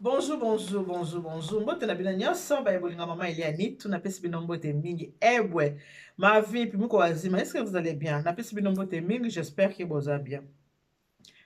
Bonjour, bonjour, bonjour, bonjour. Mbote na bino nyonso baye bolinga mama Eliane, tunapesi bino mbote mingi. Ebwe, ma vie puis muko wazima. Est-ce que vous allez bien? Napesi bino mbote mingi, j'espère que boza bien.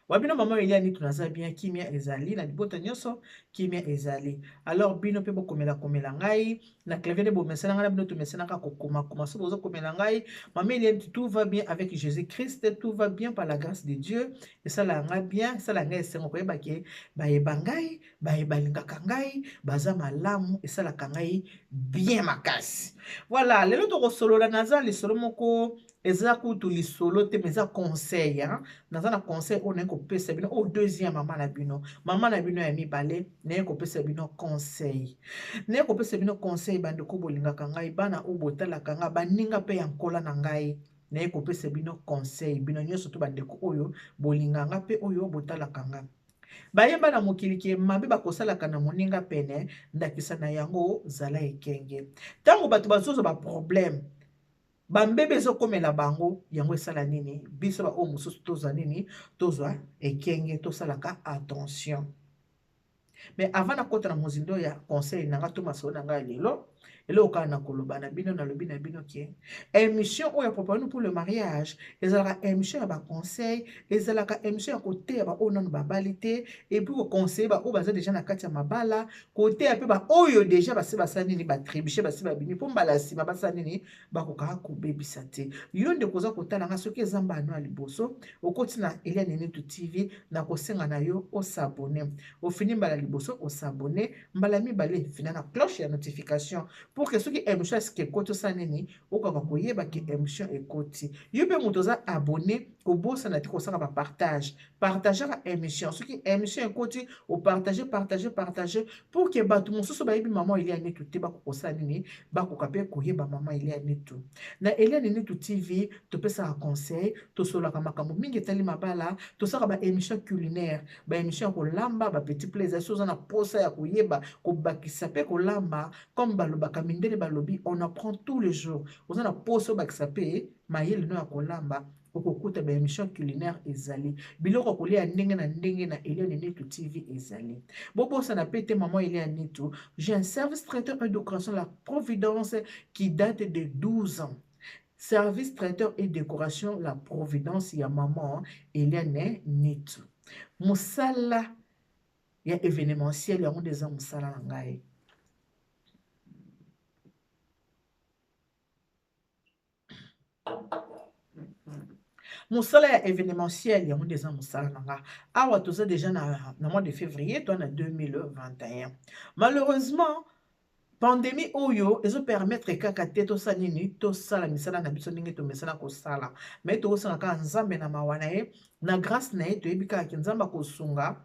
Wa bino mama Eliane tunaza bien, kimia ezali na libota nyonso, kimia ezali. Alors bino pe bokomela komela ngai na clavier de bomesana ngai na bino tomesanaka kokoma koma so bozo komela ngai mama Eliane, tout va bien avec Jésus-Christ, tout va bien par la grâce de Dieu. Esala ngai bien, esala ngai esengo koyeba ke bayeba ngai, baye balingaka ngai, baza malamu, esalaka ngai bien makasi. Voilà, lelo tokosolola naza lisolo moko eza kutu lisolo te mais eza conseil hein? Naza na conseil oyo naye kopesa bino oyo deuxième mama na bino, mama na bino ya mibale, naye kopesa bino conseil, naye kopesa bino conseil bandeko bolingaka ngai, bana oyo botalaka ngai, baninga mpe ya nkola na ngai, naye kopesa bino conseil bino nyonso to bandeko oyo bolinga nga mpe oyo botalaka nga. Bayeba na mokili ke mabe bakosalaka na moninga pene, ndakisa na yango zala ekenge ntango bato bazozwa ba problème, bambebe ezokomela bango, yango esala nini? Biso ba oyo mosusu tozwa nini? Tozwa ekenge, tosalaka attention. Mais avant nakota na mozindo ya conseil na nga to masolo na ngai lelo, eloko kaka na koloba na bino, nalobi na bino ke émission oyo ya Préparons-nous pour le mariage ezalaka émission ya ba conseil, ezalaka émission ya koteya ba oyo nanu babali te, et puis koconseiller ba oyo baza déjà na kati ya mabala, koteya mpe ba oyo déjà basi basala nini, batrébuche, basi babimi mpo mbala ya nsima basala nini, bakokaka kobebisa te. Yo ndeko oza kotala nga, soki eza mbano ya liboso okoti na Eliane Nitu TV, nakosenga na yo osabone. Ofini mbala liboso osabone, mbala mibale fina na cloche ya notification pour que soki émission esika ekoti osala nini, okoka koyeba ke émission ekoti. Yo mpe moto oza abonné, kobosana te kosala ba partage, partageaka émission. Soki émission ekoti, opartage, partage, partage pour que bato mosusu bayebi mama Eliane Nitu te bakokosala nini, bakoka mpe koyeba mama Eliane Nitu. Na Eliane Nitu TV topesaka conseil, tosololaka makambo mingi etali mabala, tosalaka ba émission culinaire, ba émission ya kolamba, ba petit plaisir. Soki oza na posa ya koyeba kobakisa mpe kolamba, comme balobaka mindele balobi on apprend tous les jours, oza na posa obakisa mpe mayele no ya kolamba, okokuta ba émission culinaire ezali, biloko ya kolia ndenge na ndenge na Eliane Nitu TV ezali. Bobosana pe te maman Eliane Nitu, j'ai un service traiteur et décoration La Providence qui date de 12 ans. Service traiteur et décoration La Providence ya maman Eliane Nitu. Mosala ya événementiel yango nde eza mosala na ngai. Mosala ya événementiel yango nde eza mosala na nga. Awa toza déjà na mois de février to na 2021. Malheureusement pandémie oyo ezopermettre kaka te tosala nini, tosala misala na biso ndenge tomesana kosala. Mais tokosala kaka Nzambe na mawa na ye, na grâce na ye, toyebi kaka ke Nzambe akosunga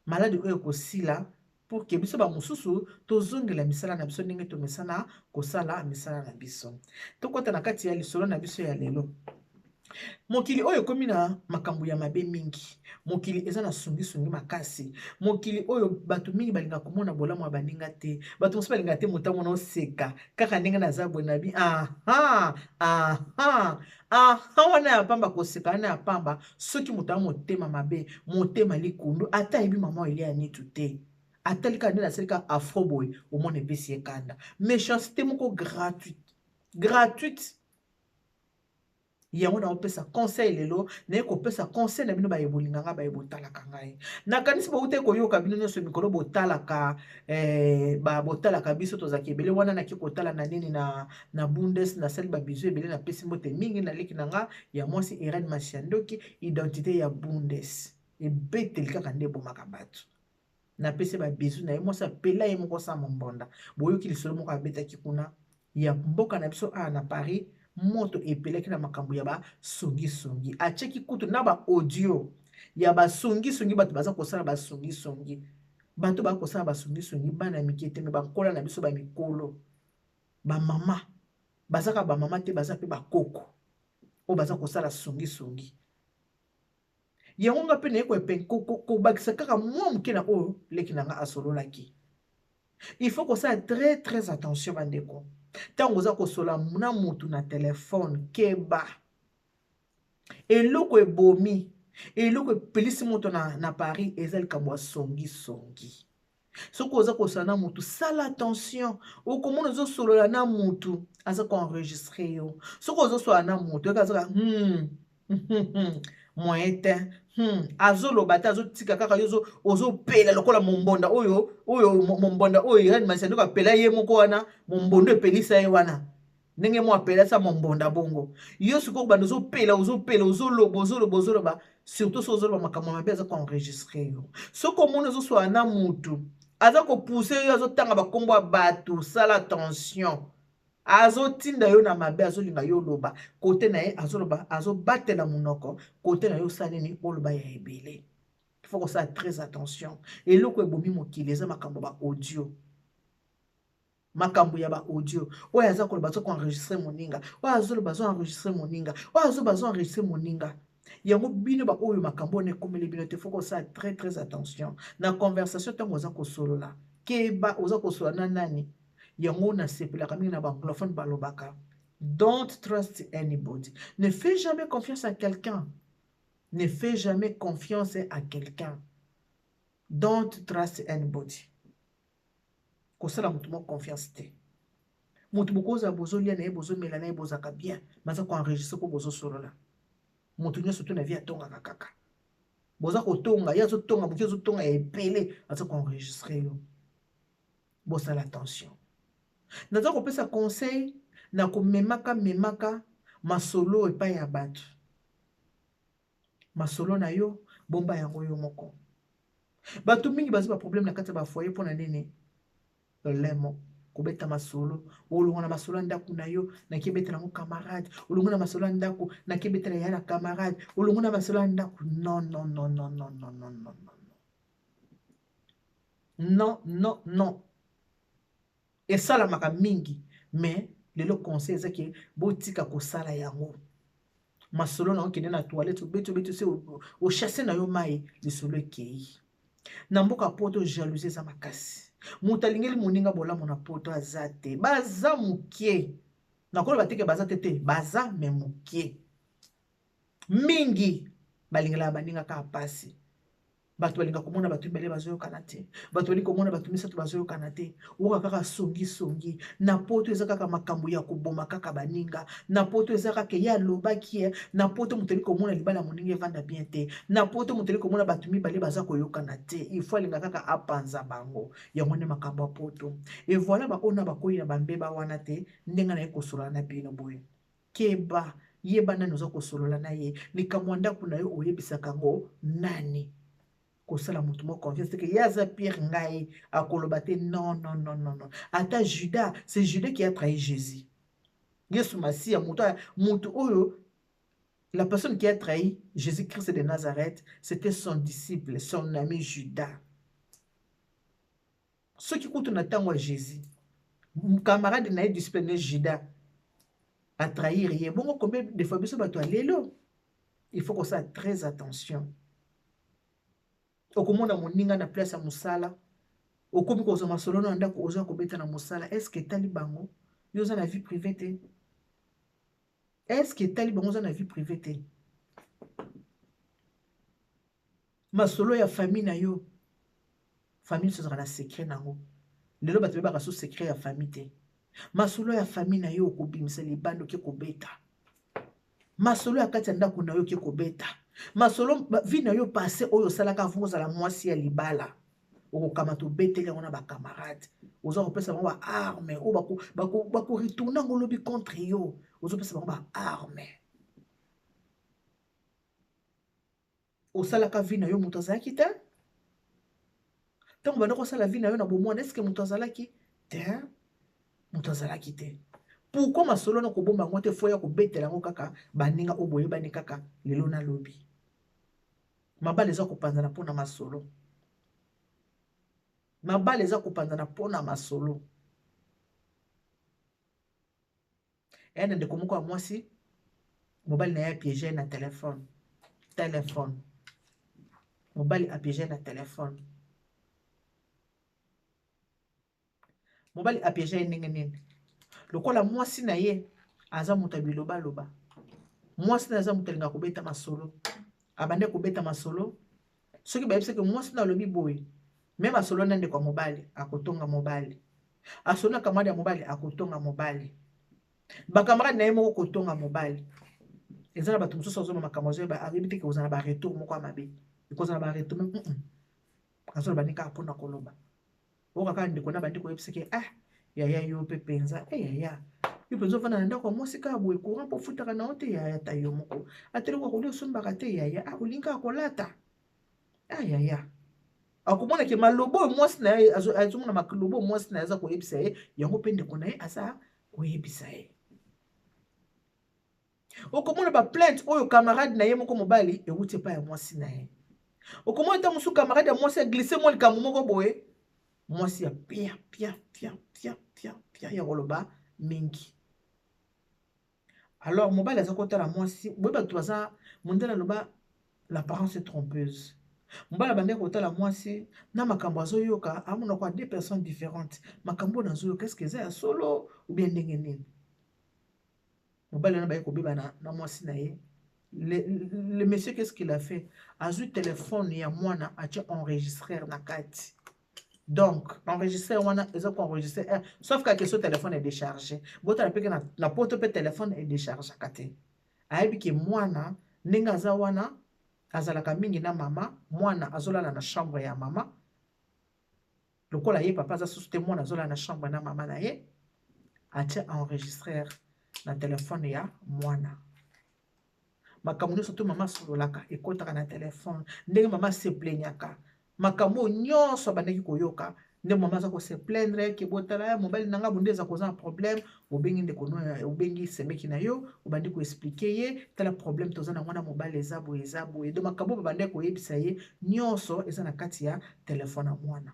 maladi oyo ekosila pour que biso bamosusu tozongela misala na biso ndenge tomesana kosala misala na biso. Tokota na kati ya lisolo na biso ya lelo. Mokili oyo ekomi na makambo ya mabe mingi. Mokili eza na sungisungi makasi. Mokili oyo bato mingi balingaka komona bolamu ya baninga te. Bato mosusu balingaka te moto amona oseka kaka ndenge naza boye na bi aha aha aha wana ya pamba, koseka wana ya pamba. Soki moto ya motema mabe, motema likundu, ata ayebi mama Eliane Nitu te, atali kaka nde nasali kaka afro boye, omona epesi ye kanda. Méchanceté moko gratuite, gratuite. Yango naopesa conseil lelo, naye kopesa conseil na bino baye bolinga ngai, baye botalaka ngai. Nakanisi bouti koyoka bino nyonso mikolo botalaka, botalaka biso tozalaki ebele wana. Naki kotala na nini na Bundes, nasali babizu ebele, napesi mbote mingi na leki na nga ya mwasi Irene Masiandoki. Identité ya Bundes ebeteli kaka nde ebomaka bato. Napesi babizu na ye mwasi apela ye moko sa mombonda. Boyoki lisolo moko abetaki kuna ya mboka na biso awa na Paris, moto epelaki na makambo ya basongisongi. Atiaki kutu na ba audio ya basongisongi, bato baza kosala basongisongi, bato bakosala basongisongi, bana mike te, me bankola na biso bamikolo, bamama bazaka bamama te, baza mpe bakoko oyo baza kosala songisongi. Yango nga mpe naye kobakisa kaka mwa moke na oyo leki na nga asololaki. Il faut kosala très très attention bandeko, ntango oza kosola na motu na telefone, keba. Eloko ebomi, eloko epelisi moto na Paris eza likambo ya songisongi. Soki oza kosala na mutu, sala attention. Okomona ozosolola na mutu, aza koenregistre yo. Soki ozosolola na mutu, oyoka azoka moyen te, azoloba te, azotika kaka yo, ozopela lokola mombonda oyo, oyo mombonda oyo Irene Masiandoki apela ye moko wana, mombondo epelisa ye wana. Ndenge mo apela sa mombonda bongo. Yo sikoyo bando ozopela, ozopela, ozoloba, ozoloba, ozoloba, surtout soki ozoloba makambo mabe, aza koenregistre yo. Soki omoni ozoswala na mutu, aza kopousse yo, azotanga bakombo ya bato, sala attention. Azotinda yo na mabe, azolinga yo oloba. Kote na ye azoloba, azobatela monoko, kote na yo osala nini, oloba ya ebele. Il faut kosala très attention. Eloko ebomi mokili eza makambo ba audio. Makambo ya ba audio. Oyo aza koloba azo koenregistre moninga. Oyo azoloba azo enregistre moninga. Oyo azoloba azo enregistre moninga. Yango bino ba oyo makambo wana ekomeli bino te, faut kosala très très attention. Na conversation ntango oza kosolola, keba oza kosolola na nani. Yango nasepelaka mingi na ba anglophone balobaka, don't trust anybody. Ne fais jamais confiance à quelqu'un. Ne fais jamais confiance à quelqu'un. Don't trust anybody. Kosala motu moko confiance te. Motu bokozala bozolia na ye, bozomela na ye, bozalaka bien, baza koenregistre mpo bozosolola. Motu nyonso to na vie atongaka kaka. Boza kotonga, ye azotonga, moki azotonga ya ebele, aza koenregistre yo. Bosala attention. Naza kopesa conseil na komemaka memaka masolo epai ya bato. Masolo na yo, bomba yango yo moko. Bato mingi bazwi ba problème na kati ya ba foyer mpona nini? Lolemo, kobeta masolo, olongwa na masolo ya ndako na yo, nakebetela yango camarade, olongwa na masolo ya ndako, nakebetela ya na camarade, olongwa na masolo ya ndako. Non, non, non, non, non, non, non, non, non. Non, non, non. Esalamaka mingi, mais lelo conseil eza ke botika kosala yango. Masolo na okende na toilette, obeti, obeti, ose ochasse na yo mai, lisolo ekei. Na mboka poto jalousie eza makasi. Moto alingeli moninga bolamu na poto aza te. Baza mokie. Nakoloba te ke baza te te, baza me mokie. Mingi balingelaka baninga kaka pasi. Bato balinga komona bato mibale bazoyokana te. Bato balingi komona bato misato bazoyokana te. Oyoka kaka songi songi. Na poto eza kaka makambo ya koboma kaka baninga. Na poto eza kaka ye alobaki ye. Na poto moto alingi komona libala moninga evanda bien te. Na poto moto alingi komona bato mibale baza koyokana te. Il faut alinga kaka apanza bango. Yango nde makambo ya poto. Et voilà ba oyo na bakoyi na bambeba wana te, ndenge naye kosolola na bino boye. Keba, yeba nani oza kosolola na ye. Likambo ya ndako na yo oyebisaka yango nani? Kosala motu moko confiance te ke ye aza pire ngai, akoloba te. Non, non, non, non, non. Ata Judas, c'est Judas qui a trahi Jésus. Yesu Masiya, moto, moto oyo, la personne qui a trahi Jésus-Christ de Nazareth, c'était son disciple, son ami Judas. Soki kutu na tango ya Jésus, camarade na ye disciple ne Judas a trahir ye, bongo combien de fois biso bato ya lelo? Il faut kosala très attention. Okomona moninga na place ya mosala, okomi kozwa masolo na ndako, oza kobeta na mosala, est-ce que etali bango? Yo oza na vie privée te? Est-ce que etali bango, oza na vie privée te? Masolo ya famille na yo, famille nyonso ezalaka na secret nango. Lelo bato bayebaka so secret ya famille te. Masolo ya famille na yo okobimisa libanda, oke kobeta masolo ya kati ya ndako na yo, oke kobeta masolo vie na yo passé oyo osalaka avant ozala mwasi ya libala, okokamata obeteli yango na bacamarade, oza kopesa bango baarme oyo bakoretourne yango lobi contre yo, ozopesa bango baarme. Osalaka vie na yo, moto azalaki te. Ntango banda kosala vie na yo na bomwana, est-ce que moto azalaki te? Moto azalaki te. Pourquoi masolo na kobomba yango te? Fo ya kobetela yango kaka baninga oyo boyebani kaka lelo na lobi. Mabala eza kopanzana mpona masolo. Mabala eza kopanzana mpona masolo. Eya na ndeko moko ya mwasi, mobali na ye apiége na telefone. Telefone, mobali apiége na telefone. Mobali apiége ye ndenge nini? Lokola mwasi na ye aza moto ya bilobaloba, mwasi na ye aza moto alingaka kobeta masolo, abande kobeta masolo. Soki bayebisaki mwasi na alobi boye, Même asololi na ndeko ya mobali, akotonga mobali. Asololi na camarade ya mobali, akotonga mobali. Ba camarade na ye moko kotonga mobali. Eza na bato mosusu azoloba makambo azoyeba, ayebi te ke kozala na ba retour moko ya mabe. Ekozala ba retour mm -mm. Azoloba nde kaka mpona koloba. Oyoka kaka ndeko na bandi koyebisa ke ah yaya yo mpe mpenza, eh yaya yo mpenza ofanda na ndako ya mwasi kaka boye, courant mpo ofutaka na yo te yaya, ata yo moko ata eloko ya kolia osombaka te yaya, ah olingi kaka kolata, ah yaya. Akomona ke maloba oyo mwasi na ye azomona maloba oyo mwasi na ye aza koyebisa ye yango mpe ndeko na ye aza koyebisa ye. Okomona ba plainte oyo camarade na ye moko mobali ewuti epai ya mwasi na ye. Okomona ntango mosusu camarade ya mwasi aglisse mwa likambo moko boye, mwasi ya pia pia pia pia pia pia ya koloba mingi. Alors mobali aza kotala mwasi boye, bato baza mondele aloba l'apparence est trompeuse. Mobali abandaki kotala mwasi na makambo azoyoka, amona kwa deux personnes différentes, makambo oyo nazoyoka est-ce que eza ya solo ou bien ndenge nini? Mobali wana baye kobebana na mwasi na ye. Le monsieur, qu'est-ce qu'il a fait? Azwi telefone ya mwana, atie enregistreur na kati. Donc enregistreur wana eza koenregistre eh, sauf kaka so telefone edécharge. Botala mpe ke na poto mpe telefone edéchargeaka te. Ayebi ke mwana ndenge aza wana azalaka mingi na mama, mwana azolala na chambre ya mama. Lokola ye papa aza susu te, mwana azolala na chambre na mama na ye, atie enregistreur na telefone ya mwana. Makambo nyonso to mama asololaka ekɔtaka na telefone, ndenge mama aseplaignaka makambo oyo nyonso abandaki koyoka, nde mama aza kose plaindre ke botala ya mobali na nga bonde eza koza na problème. Obengi ndeko no, obengi semeki na yo, obandi koexpliquer ye, tala problème toza na mwana mobali eza boye, eza boye. Donc makambo oyo babandaki koyebisa ye nyonso eza na kati ya telefone ya mwana.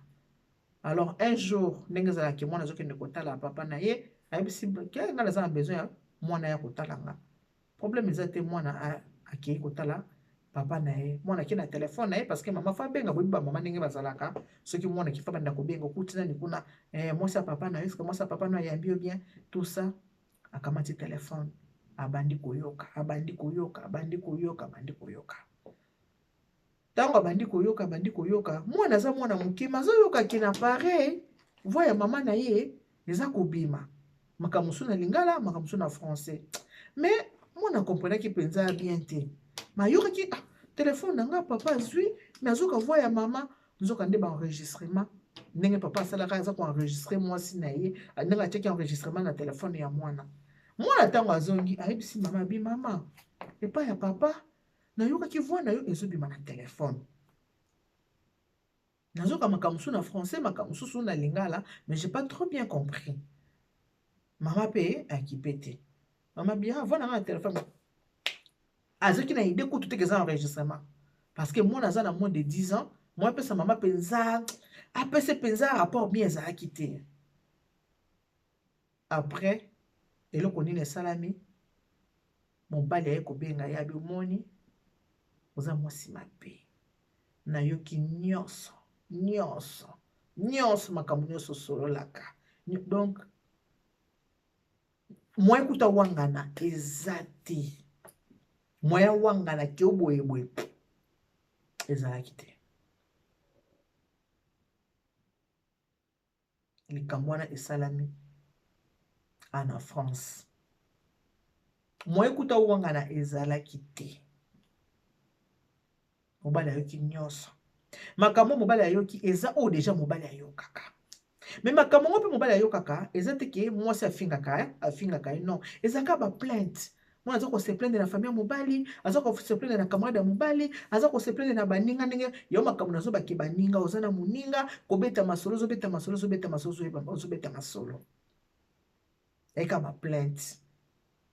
Alors un jour, ndenge ezalaki, mwana azokende kotala papa na ye, ayebisi ke nga naza na besoin ya mwana ya kotala nga. Problème eza te, mwana akei kotala papa na ye. Mwana akei na telefone na ye parce que mama fa abenga. Boyebi bamama ndenge bazalaka, soki mwana akifa banda kobenga, okuti nani kuna, eh, mwasi ya papa na yo, eske mwasi ya papa na yo ayambi yo bien, tout ça. Akamati telefone, abandi koyoka, abandi koyoka, abandi koyoka, abandi koyoka. Ntango abandi koyoka, abandi koyoka, mwana aza mwana moke, mais azoyoka ke na appareil voix ya mama na ye eza kobima, makambo mosusu na lingala, makambo mosusu na français, mais mwana akomprenaki mpenza bien te. Mais ayokaki, ah, telefone na nga papa azwi, mais azoka voix ya mama. Nzoka nde baenregistrement, ndenge papa asalaka, aza koenregistre mwasi na ye, ndenge atiaki enregistrement na telefone ya mwana. Mwana ntango azongi, ayebisi mama, abi mama, epai ya papa nayokaki voix na yo ezobima na telefone, nazoka makambo mosusu na français, makambo mosusu na lingala, mais j'ai pas trop bien compris. Mama mpe akipe te. Mama bia voix na nga na telefone, azalaki na idée kutu te ke eza enregistrement, parce que mwana aza na moins de 10 ans. Mwa apesa mama mpenza, apesa mpenza rapport bien ezalaki te. Après, eloko nini esalami? Mobali aye kobenga ye, abi omoni oza mwasi mabe, nayoki nyonso nyonso nyonso, makambo nyonso osololaka. Donc moyen kuta wangana eza te, moyen wangana ke oboyeboye ezalaki te. Likambo wana esalami na France, moyen kuta wangana ezalaki te. Mobali ayoki nyonso makambo mobali ayoki eza oyo déjà mobali ayokaka, mais makambo yango mpe mobali ayokaka eza te ke mwasi afingaka, afingaka ye, non, ezalaka baplainte. Mwana aza kose plaindre na famille ya mobali, aza kose plaindre na camarade ya mobali, aza kose plaindre na baninga. Ndenge yo makambo nazobake baninga, oza na moninga kobeta masolo, ozobeta masolo, ozobeta masolo, ozobeta masolo, eka baplainte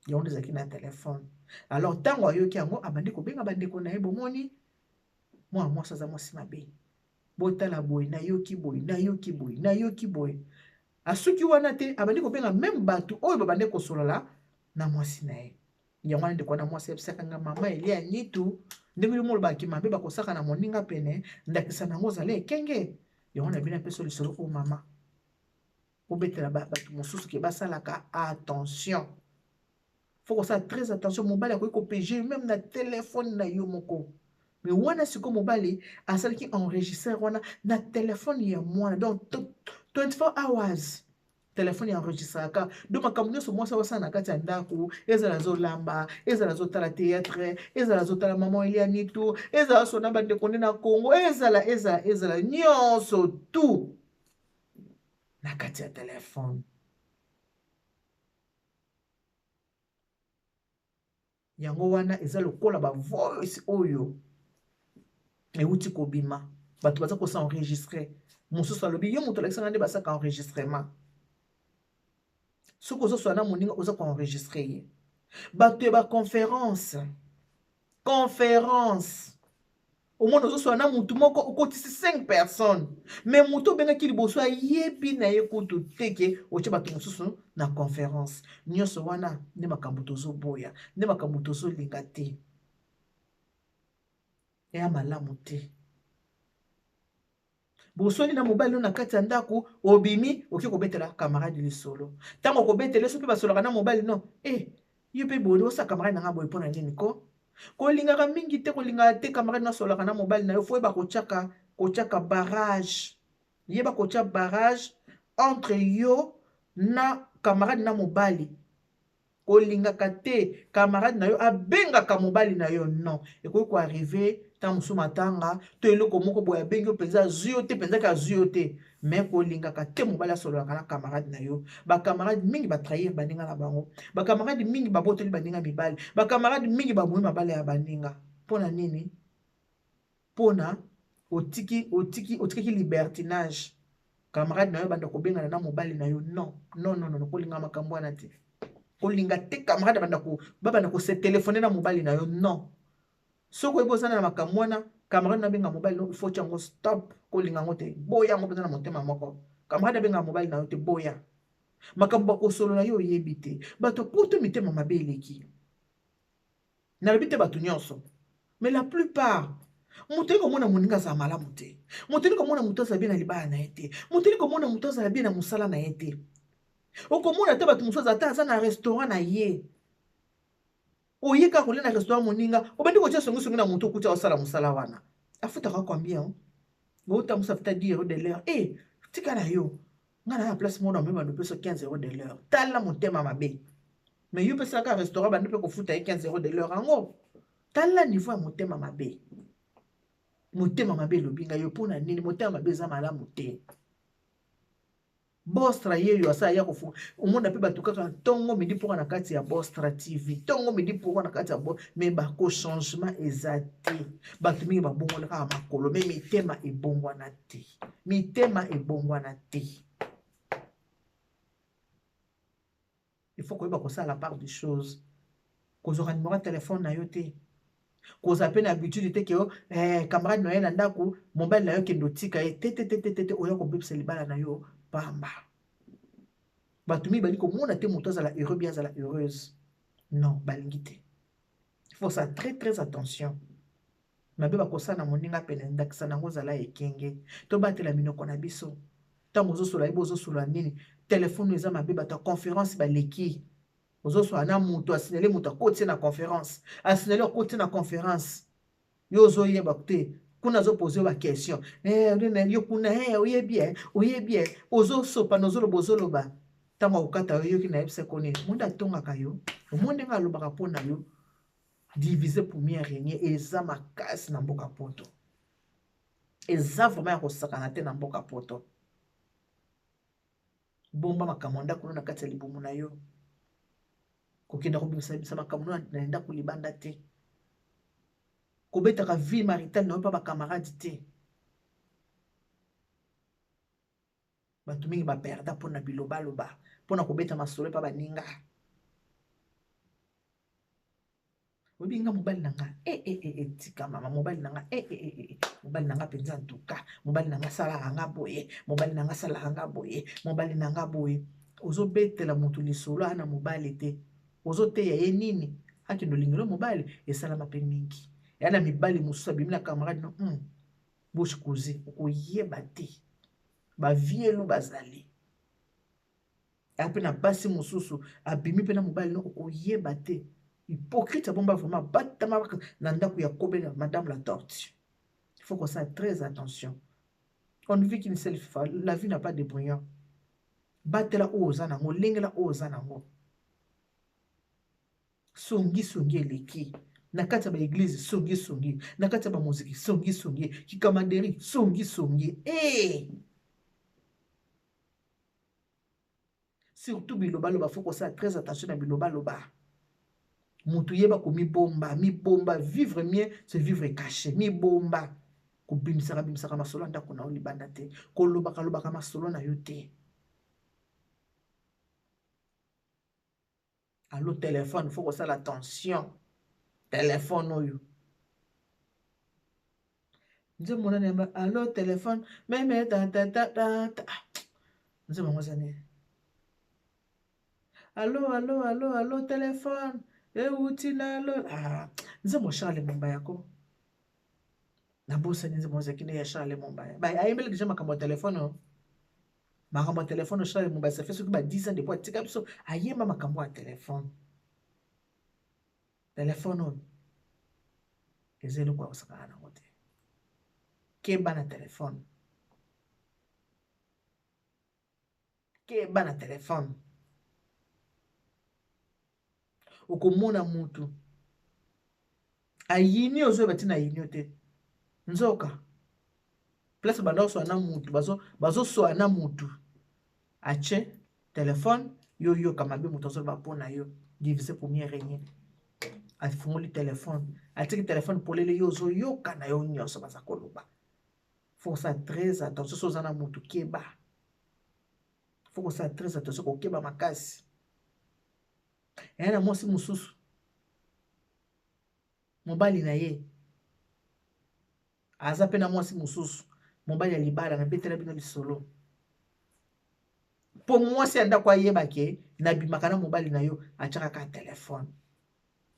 yango nde ezalaki na telefone. Alors ntango ayoki yango, abandi kobenga bandeko na ye, bomoni mwana mwasi aza mwasi mabe, botala boye, nayoki boye, nayoki boye, nayoki boye. Asuki wana te, abandi kobenga même bato oyo babandi kosolola na mwasi na ye. Yango wana ndeko wana mwasi ayebisaka nga, mama Elia Nitu, ndenge yo molobaki mabe bakosaka na moninga pene, ndakisa nango ozala ekenge. Yango na bino apesa lisolo oyo, mama, obetela bato mosusu ke basalaka attention, faut kosala très attention. Mobali akoki kopiéger même na telefone na yo moko. Mais wana sikoyo mobali asalaki enregistreur wana na telefone ya mwana, donc 24 hours telefone ya enregistraka. Donc makambo nyonso mwasi akosala na kati ya ndako, ezala azolamba, ezala azotala théâtre, ezala azotala mama Eliane tu, ezala sona bandeko nde na Congo, ezala ezala ezala nyonso tout na kati ya telefone. Yango wana eza lokola ba voice oyo euti kobima, bato baza kosa enregistre. Mosusu alobi yo moto alakisanga nde basaka enregistrement. Soki ozosala na moninga, oza koenregistre ye. Bato ya baconférence, conférence, omona ozosala na mutu moko, okotisi 5 personnes, mais motu obengaki liboso ayebi na ye kutu te ke otie bato mosusu na conférence. Nyonso wana nde makambo tozoboya, nde makambo tozolinga te, eya malamu te. Boswani na mobali no na kati ya ndako, obimi, oke kobetela camarade lisolo. Ntango okobetela, so mpe basolaka na mobali no, e yo mpe boye osala camarade na nga boye mpo na nini? Ko kolingaka mingi te, kolingaka te camarade nasolaka na mobali na yo. Faut yeba kotiaka barrage, yeba kotia barrage entre yo na camarade na mobali. Kolingaka te camarade na yo abengaka mobali na yo, non. Ekoki koarriver ntango mosusu matanga to eloko moko boye, abengi yo mpenza, azwi yo te mpenza, ke azwi yo te. Mais kolingaka te mobali asololaka na camarade na yo. Bacamarade mingi batrahir baninga na bango, bacamarade mingi babotoli baninga mibali, bacamarade mingi babomi mabala ya baninga. Mpo na nini? Mpona otiki otiki otikaki libertinage, camarade na yo banda kobengana na mobali na yo. Non, non, non, non, kolinga makambo wana te. Kolinga te camarade babanda kose téléphone na mobali na yo, non. Soki oyebi oza na makambo wana, camarade na abenga mobali no, il faut tia yango stop. Kolinga yango te, boya yango mpenza na motema moko. Camarade abenga mobali na yo te, boya. Makambo bakosolola, yo oyebi te. Bato poto mitema mabe eleki. Nalobi te bato nyonso, mais la plupart. Moto olingi komona moninga azala malamu te, moto olingi komona moto azala bien na libala na ye te, moto olingi komona moto azala bien na mosala na ye te. Okomona te bato mosusu aza ata aza na restaurant na ye, oye kaka kolia na restaurant moninga, obandi kotia songisongi na moto okuti aosala mosala wana. Afutaka combien? Otambusa, afuta 10 € de l'heure. E tika na yo, nga na ya place moko na moyeba, ndopeso 15 € de l'heure. Tala motema mabe. Mais yo mpesalaka restaurant, bandi mpe kofuta ye 15 € de l'heure yango. Tala niveau ya motema mabe. Motema mabe elobi ngai yo mpo na nini? Motema mabe eza malamu te. Bostra ye yo asala ya kofu, omona mpe bato kaka ntongo midi mpoka na kati ya Bostra TV, ntongo midi mpoka na kati ya bo, mais bako changement eza te. Bato mingi babongwana kaka makolo, mais mitema ebongwana te, mitema ebongwana te. Il faut koyeba kosala la part des choses. Kozwaka numéro ya telefone na yo te, kozala mpe na habitude te ke camarade na ye na ndako mobali na yo, kende otika ye te, te, te, te, te, te. Oya kobebisa libala na yo pamba. Bato mingi balingi komona te moto azala heureux, bien azala heureuse, non, balingi te. Il faut ça, très très attention. Mabe bakosala na moninga pene, ndakisa nango ozala ekenge. Tobatela minoko na biso. Ntango ozosola, yeba ozosola nini. Telefone eza mabe, bato ya conférence baleki. Ozosola na moto, asinele moto, akoti na conférence, asinele, akoti na conférence, yo ozoyeba te. Kuna azopose yo baquestion, yo kuna oyebi, oyebi, ozosopana, ozoloba, ozoloba. Ntango akokata yo, yoki nayebisako nini? Monde atongaka yo, omoni ndenge alobaka mpo na yo. Diviser pour mieux régner eza makasi na mboka poto, eza vraiment ya kosakana te na mboka poto. Bomba makambo ya ndako no na kati ya libumu na yo. Kokenda kobimisa makambo no na ndako libanda te. Kobetaka vie maritale na yo mpa bacamarade te. Bato mingi baperda mpona bilobaloba, mpona kobeta masolo mpa baninga. Oyebi nga mobali na nga, e, e, e, e, tika mama, mobali na nga, e, e, e, e, mobali na nga mpenza, ntuka mobali na nga asalaka nga boye, mobali na nga asalaka nga boye, mobali na nga boye. Ozobetela moto lisolo aa na mobali te, ozoteya ye nini? Akende olingelo mobali. Esalama mpe mingi ya na mibali mosusu abimi na camarade no, bouche cousue, okoyeba te. Bavielu bazali aya mpe na basi mosusu, abimi mpe na mobali no, okoyeba te. Hypocrite abomba vraiment batama na ndako ya kobe na madame la tortue. Il faut kosala très attention. On ne vit qu'une seule fois, la vie n'a pas de brouillon. Batela oyo oza nango, lengela oyo oza nango. Songi songi eleki na kati ya ba eglise, songi songi na kati ya ba moziki, songi songi kikamaderi, songi songi eh! Surtout bilobaloba, faut kosala très attention na bilobaloba. Mutu yeba komibomba, mibomba, vivre mieux c'est vivre caché, mibomba. Kobimisaka bimisaka masolo ya ndako na yo libanda te, kolobaka lobaka masolo na yo te. Allo téléphone, faut kosala attention. Téléphone oyo. Nzembo nani yamba allo téléphone meme ta ta ta ta ta. Nzembo yango eza nini? Allo allo allo allo téléphone euti na allo. Ah, nzembo Charles Mombaya ko. Nabosani nzembo ezalaki nde ya Charles Mombaya. Ba ayembeli deja makambo ya téléphone oyo. Makambo ya téléphone Charles Mombaya ça fait soki ba 10 ans depuis atika biso ayemba makambo ya téléphone. Téléphone oyo eza eloko ya kosakana nango te. Keba na téléphone. Keba na téléphone. Okomona mutu ayini ozoyeba ntina ayini yo te. Nzoka place banda koswana na mutu, bazoswana na mutu atie telefone, yo yoka mabe moto azoloba mpo na yo, divise pour mieux régner. Afungoli telefone, atiki telefone polele, yo ozoyoka na yo nyonso baza koloba. Faut kosala très attention so oza na mutu, keba. Faut kosala très attention, kokeba makasi. Eya na mwasi mosusu, mobali na ye aza mpe na mwasi mosusu, mobali ya libala, nabetela bino lisolo mpo mwasi ya ndako ayeba ke nabimaka na mobali na yo, atiaka kaka telefone.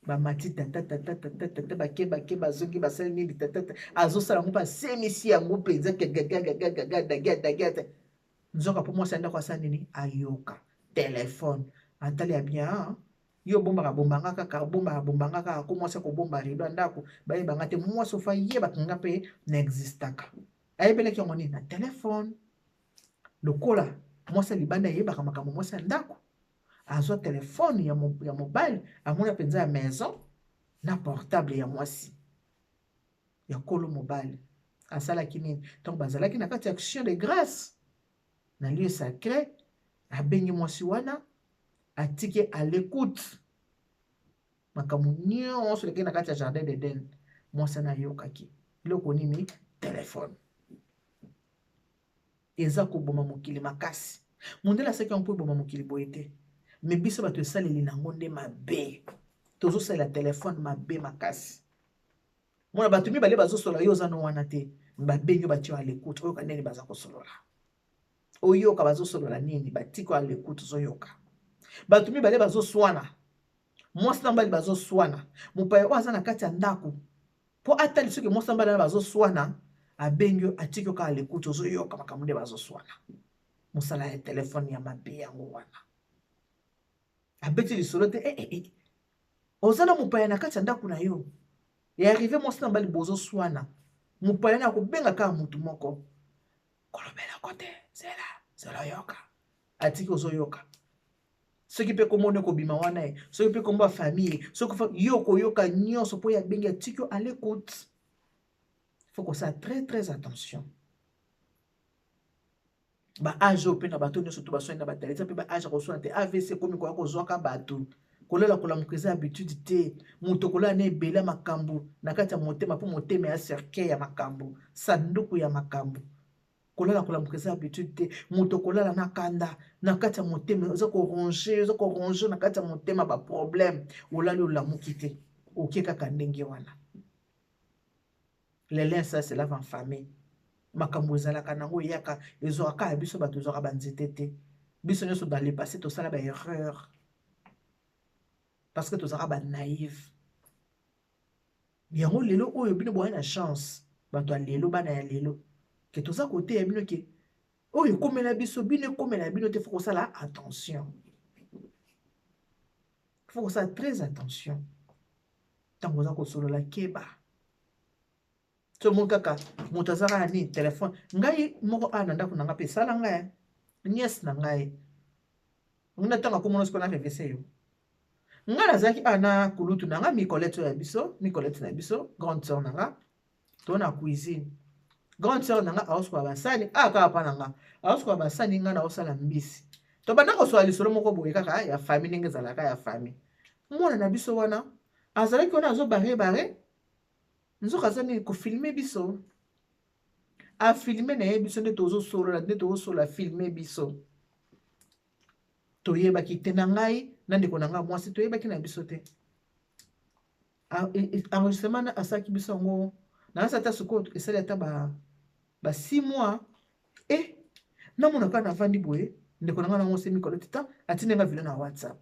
Bamati tata tata tata tata, bake bake, bazongi, basali nini, tata tata, azosala yango mpe asemisi yango mpenza gagagagagaga dagia dagia te. Nzoka mpo mwasi ya ndako asala nini? Ayoka telefone, atali ya bien. Yo obombaka bombanga kaka, obombaka bombanga kaka, ko mwasi akobomba rido ya ndako bayebanga te. Mwasi ofa yebaka nga mpe na existaka, ayebelaki yango nini na telefone. Lokola mwasi ya libanda ayebaka makambo mwasi ya ndako, azwa telefone ya mobali, amona mpenza ya maison na portable ya mwasi ya kolo mobali. Asalaki nini? Ntango bazalaki na kati ya action de grâce na lieu sacré, abengi mwasi wana, atiki à l'écoute makambo nyonso elekaki na kati ya jardin d'Eden. Mwasi wana ayokaki eloko nini? Telefone eza koboma mokili makasi. Mondele asaki yango mpo eboma mokili boye te, me biso bato esaleli nango nde mabe. Tozosalela telefone mabe makasi. Mona bato mibale bazosola, yo oza no wana te, babengi yo, batie yo à l'écoute, oyoka ndenge baza kosolola, oyoka bazosolola nini, batiki yo à l'écoute, ozoyoka. Bato mibale bazoswana, mwasi na mobali bazoswana, mopaya oyo aza na kati ya ndako mpo atali soki mwasi na mobali wana bazoswana, abengi yo, atiki yo kaka l'écoute, ozoyoka makambo nde bazoswana. Mosala ya telefone ya mabe yango wana. Abeti lisolo te, eh, eh, eh. Oza na mopaya na kati ya ndako na yo, ya arrive mwasi na mobali bozoswana, mopaya na akobenga kaka motu moko, kolobela kote, zela zela, oyoka, atiki ozoyoka. Soki mpe komona ekobima wana ye, soki mpe kombo ya famille, soki yo okoyoka nyonso mpo ye abengi, atiki yo à l'écoute. Faut kosala très très attention. Ba age oyo mpe na bato nyonso to baswani na batalisa mpe ba age ya koswana te. AVC ekomi koya kozwaka bato, kolala kolamuka eza habitude te. Moto kolala na ebele ya makambo na kati ya motema, mpo motema ya cercueil ya makambo, sanduku ya makambo. Kolala kolamuka eza habitude te. Moto kolala na kanda na kati ya motema, oza koronge, oza koronge na kati ya motema baproblème, olali olamuki te, oke kaka ndenge wana. Le linge ça se lave en famille. Makambo ezalaka nango eyaka ezwaka kaka biso bato, ezwaka banzete te. Biso nyonso dans le passé tosala ba erreur parce que tozalaka ba naïve. Yango lelo oyo bino boya na chance, bato ya lelo, bana ya lelo, ke toza koteya bino ke oyo ekomela biso, bino ekomela bino te. Faut kosala attention, faut kosala très attention. Ntango oza kosolola, keba. So omoni kaka moto aza kaka nini, telefone. Ngai moko awa na ndako na ngai mpe esala ngai, nièce na ngai ngai na ntango akomona sikoyo na revese yo. Ngai nazalaki awa na kulutu na ngai Micolette, oyo ya biso Micolette na biso, grande sœur na nga. To na cuisine, grande sœur na nga aosukola basani awa kaka mpa na nga, aosukola basani, ngai naosala mbisi. Tobanda kosola lisolo moko boye kaka ya famille, ndenge ezalaka ya famille. Mwana na biso wana azalaki wana azobare bare, nzoka aza nini, kofilme biso. Afilme na ye biso nde tozosolola, nde tozosolola, filme biso. Toyebaki te, na ngai na ndeko na ngai mwasi, toyebaki na biso te. Enregistrement asalaki biso yango nayasi ata sikoyo esali ata ba 6 mois. E namona kaka navandi boye, ndeko na ngai nango se mikolo tita atindi nga video na WhatsApp.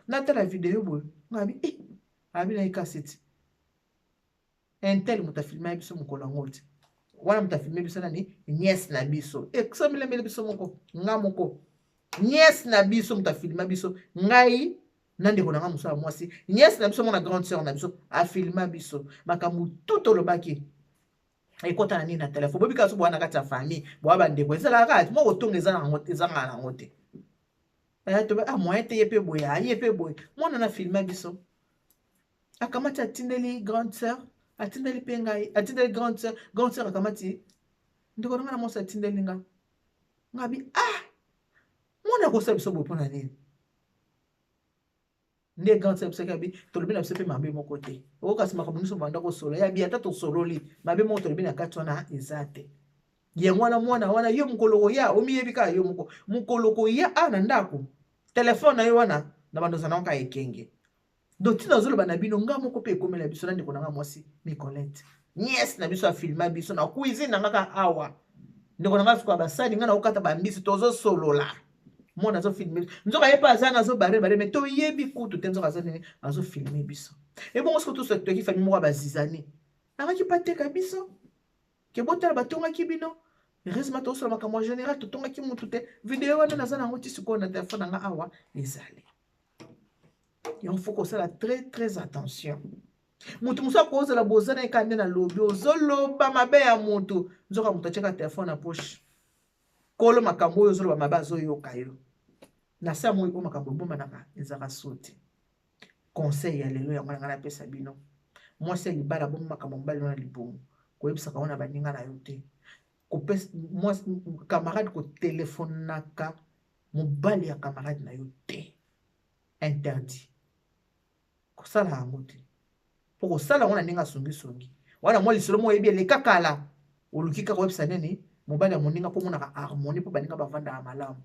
Natala video boye, ngabi e abi na ye kasi ti un tel moto afilme biso mokolo yango ti wana. Moto afilme biso nani? Nièce na biso ekomilemeli biso moko, nga moko, nièce na biso moto afilma biso, ngai na ndeko na nga mosu ya mwasi. Nièce na biso, mona grande sœur na biso, afilma biso. Makambo tu tolobaki ekɔta na nini, na telefone. Boyebi kaka so boya na kati ya famille, boya bandeko, ezalaka kaka moko kotonga ezangaka nango te. Ah, moyen te, ye mpe boye, aye mpe boye. Mwana na filma biso, akamati, atindeli grande sœur, atindeli mpe ngai, atindeli grande sœur, grande sœur akamati, ndeko na ngai na mwasi atindeli nga. Ngabi ah, mwana akosala biso boye mpo na nini? Nde grande sœur bisaki abi tolobi na biso mpe mabe moko te. Okokasi makambo nyonso banda kosola yabi, ata tosololi mabe moko tolobi na kati wana eza te. Yango wana mwana wana, yo mokolo koya, omiyebi kaka yo moko. Mokolo koya a na ndako, telefone na yo wana na bando ozala kaka ekenge. Donc ntina azoloba na bino, nga moko mpe ekomela biso na ndeko na nga mwasi Micolette. Nièce na biso afilma biso na cuisine na nga kaka awa. Ndeko na nga suka basali, nga na kokata bambisi, tozosolola, mwana azofilme biso. Nzoka ye mpe aza na azobare bare, mais toyebi kutu te nzoka aza nini, azofilme biso. Ebongo soki toki famille moko ya bazizani akaki mpe ateka biso ke botala batongaki bino. Heureusement tozosola makambo ya général, totongaki mutu te. Video wana naza nango ti sikoyo na telefone na nga awa ezali. Yango faut kosala très très attention. Motu mosusu akozala boza na ye kaka nde nalobi, ozoloba mabe ya motu, nzoka moto atiaka telefone na poche. Kolo makambo oyo ozoloba mabe azoyoka yo na se ya moi. Oyo makambo ebomanaka ezalaka so te. Conseil ya lelo yango na ngai napesa bino: mwasi ya libala, bongo makambo mobali wana libumu, koyebisaka wana baninga na yo te. Mwasi camarade, kotelefonaka mobali ya camarade na yo te, interdit. Kosala yango te, mpo kosala yango na ndenge asongisongi wana, mwa lisolo moko oyebi eleka kala, oluki kaka oyebisa nini mobali ya moninga, mpo omonaka harmonie, mpo baninga bavandaka malamu.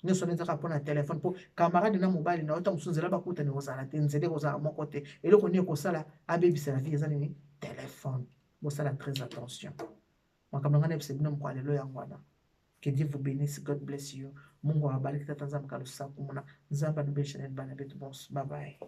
Nyonso wana ezaka mpona telefone, mpo camarade na mobali na yo ta mosusu nzela bakutani kozala te, nzela ekozala moko te. Eloko nini ekosala abebisa na vie? Eza nini? Telefone. Bosala très attention. Makambo na ngai nayebisa bino mokolo lelo yango wana. Que Dieu vous bénisse. God bless you. Mungu awabariki. Tata Nzambe kalusaku muna. Nzambe anubesha bana betu bonso. Bye bye.